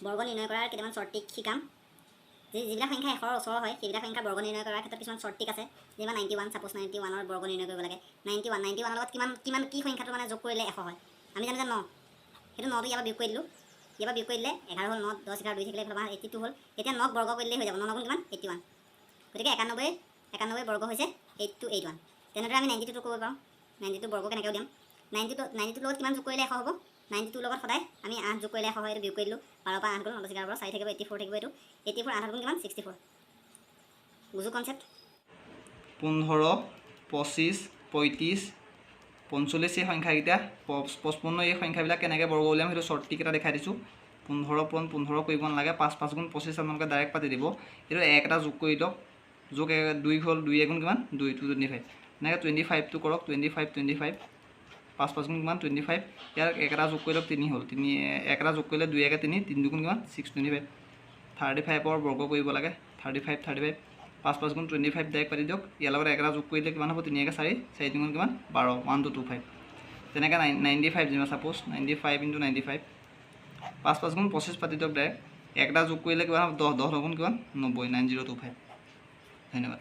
বৰ্গ নিৰ্ণয় কৰাৰ কেইটামান শ্বৰ্ট ট্ৰিক শিকাম। যিবিলাক সংখ্যা 100ৰ ওচৰৰ হয়, সেইবিলাক সংখ্যা বৰ্গ নিৰ্ণয় কৰাৰ ক্ষেত্ৰত কিছুমান শ্বৰ্ট ট্ৰিক আছে। যেনিবা 91, ছাপ'জ 91ৰ বৰ্গ নিৰ্ণয় কৰিব লাগে। 91, 91ৰ লগত কিমান কিমান কি সংখ্যাটো মানে যোগ কৰিলে 100 হয়? আমি জানো যে ন। সেইটো নটো ইয়াৰ পৰা বিয়োগ কৰি দিলোঁ। ইয়াৰ পৰা বিয়োগ কৰি দিলে 11 হ'ল, ন 10 11 2 থাকিলে, এইফালৰ পৰা 82 হ'ল। এতিয়া নক বৰ্গ কৰি দিলেই হৈ যাব। ন নগুণ কিমান? 81। গতিকে 91, 91 বৰ্গ হৈছে 8281। তেনেদৰে আমি 92টো কৰিব পাৰোঁ। 92 বৰ্গ কেনেকৈ উলিয়াম? 92, 92ৰ লগত কিমান যোগ কৰিলে 100 হ'ব? 92ৰ লগত সদায় আমি 8 যোগ কৰিলে 100 হয়। এইটো বিয়োগ কৰি দিলোঁ। 12ৰ পৰা 8 গ'ল, 9 10 11 12, 4 থাকিব, 84 থাকিব। এইটো 84, 8 গুণ কিমান? 64। বুজো কনচেপ্ট। 15, 25, 35, 45, এই সংখ্যাকেইটা, 55, এই সংখ্যাবিলাক কেনেকৈ বৰ্গ উলিয়াম, সেইটো শ্বৰ্ট ট্ৰিক এটা দেখাই দিছোঁ। 15 পূৰণ 15 কৰিব নালাগে। পাঁচ পাঁচ গুণ 25, আপোনালোকে ডাইৰেক্ট পাতি দিব। এইটো এক এটা যোগ কৰি দিয়ক। যোগ এক দুই হ'ল, দুই এগুণ কিমান? দুই, 2 25। এনেকৈ 25টো কৰক। 25, 25, পাঁচ পাঁচ গুণ কিমান? 25। ইয়াৰ এক এটা যোগ কৰি লওক, তিনি হ'ল। তিনি এক এটা যোগ কৰিলে দুই একে তিনি, তিনি দুগুণ কিমান? 6, 25। 35ৰ বৰ্গ কৰিব লাগে। 35, 35, পাঁচ পাঁচ গুণ 25, ডাইৰেক্ট পাতি দিয়ক। ইয়াৰ লগত এক এটা যোগ কৰিলে কিমান হ'ব? তিনি একে চাৰি, চাৰি তিনিগুণ কিমান? 12, 1225। তেনেকৈ 95 যেনিবা, ছাপ'জ 95 ইণ্টু 95, পাঁচ পাঁচ গুণ 25 পাতি দিয়ক ডাইৰেক্ট। এক এটা যোগ কৰিলে কিমান হ'ব? 10, 10 দুগুণ কিমান? 90, 9025। ধন্যবাদ।